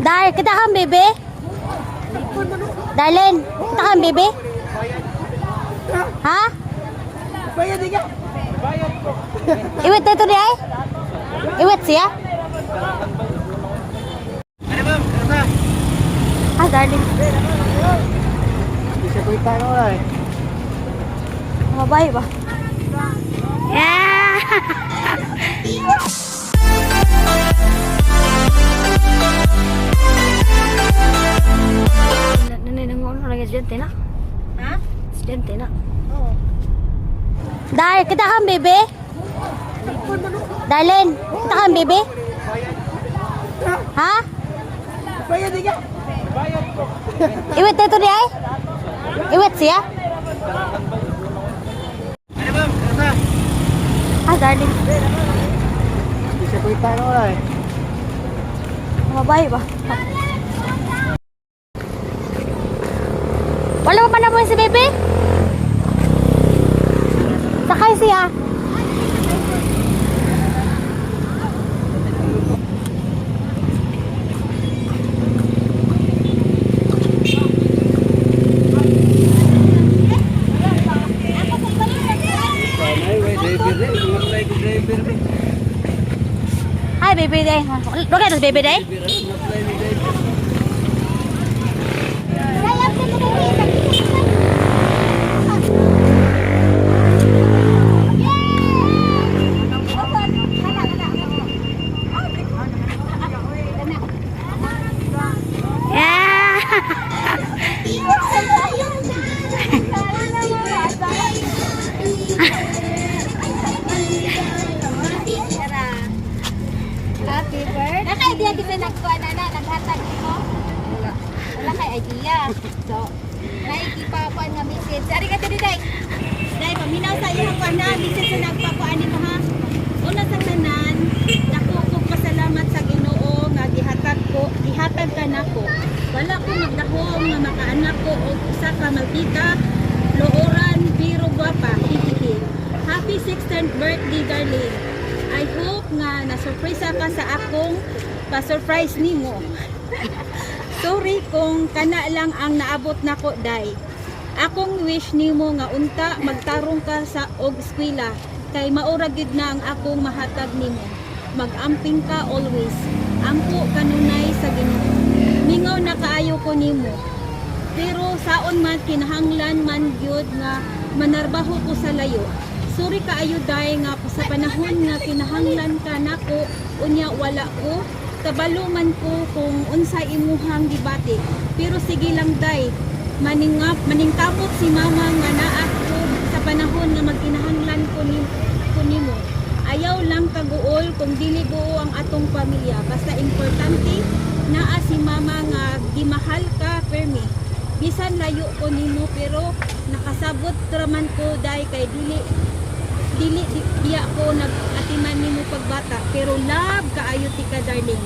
Dar, kita kang bebe? Darlene, kita kang bebe? Ha? Bayad ka. Iwit na ito di ay? Iwit siya? Ano ba? Ano? Ah, darling. Bisa ko itago eh. Mabay ba? Yeah! Nanay, nanguno lagi estudyante na. Ha? Estudyante na. Oo. Dar, kita kang bebe? Darlene, kita kang bebe? Ha? Bayad ka. Iwit na ito di ay? Iwit siya? Ano ba? Ano? Ah, darling. Bisa ko itago eh. Mabay ba? Wala pa na po si bebe? Sakay siya. Hi, baby day. Look at this baby day. Yeah. Happy birthday. Naka-idea kita nagkuha na na, naghatag mo. Wala. Wala kay idea. So, nakikipakuan nga message. Ari ka diri day. Day, paminaw sa iyo kuan na message sa nagpakuan nimo ha. Una sa tanan, dako ko pasalamat sa Ginoo nga gihatag ko, gihatag ka nako. Wala ko magdahom nga makaanak ko og usa ka maldita, looran, pero gwapa. Hihihi. Happy 16th birthday, darling. I hope nga na-surprise ka sa akong pa-surprise nimo. Sorry kung kana lang ang naabot nako, day. Akong wish nimo nga unta magtarong ka sa og eskwela kay maura gyud na ang akong mahatag nimo. Magamping ka always. Ampo kanunay sa Ginoo. Mingaw na kaayo ko nimo. Pero saon man kinahanglan man gyud nga manarbaho ko sa layo. Sorry kaayo day nga sa panahon nga kinahanglan ka nako unya wala ko. Kabalo man ko kung unsa imuhang gibati. Pero sige lang day, maningap maningkamot si mama nga naa ko sa panahon nga magkinahanglan ko nimo. Ayaw lang kaguol kung dili buo ang atong pamilya. Basta importante naa si mama nga gimahal ka permi. Bisan layo ko nimo pero nakasabot raman ko dai kay dili dili biya ko nag-atiman nimo pagbata pero love kaayo ti ka, darling.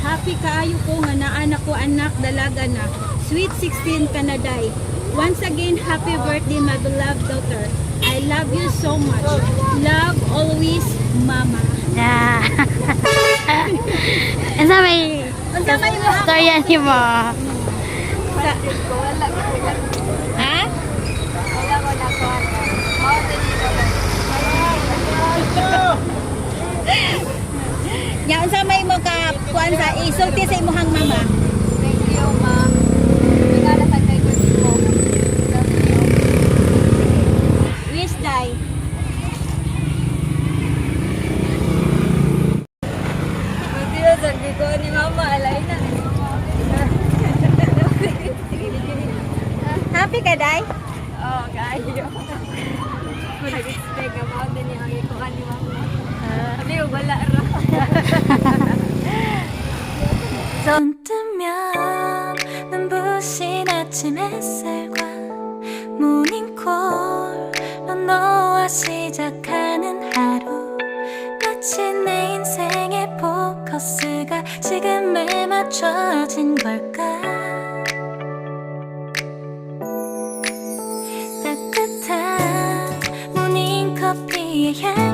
Happy kaayo ko nga naa na ko anak, dalaga na. Sweet 16 ka na, day. Once again, happy birthday, my beloved daughter. I love you so much. Love always, Mama. Yeah. Unsa may Unsa may imo storya nimo? Sa Ha? Nya unsa may mo ka kuan sa isulti sa imuhang mama? Thank you, ma. Tingala sa kay ko. Love you. Wish, day. Buti na sabi ko ni mama, alay na. Happy ka, day? Oo, kaayo. Kung nag-expect nga mao din yung ikuha ni mama. Sabi ko, wala ra. 눈 뜨면 눈부신 아침 햇살과 모닝콜로 너와 시작하는 하루, 마치 내 인생의 포커스가 지금에 맞춰진 걸까? 따뜻한 모닝커피의 향.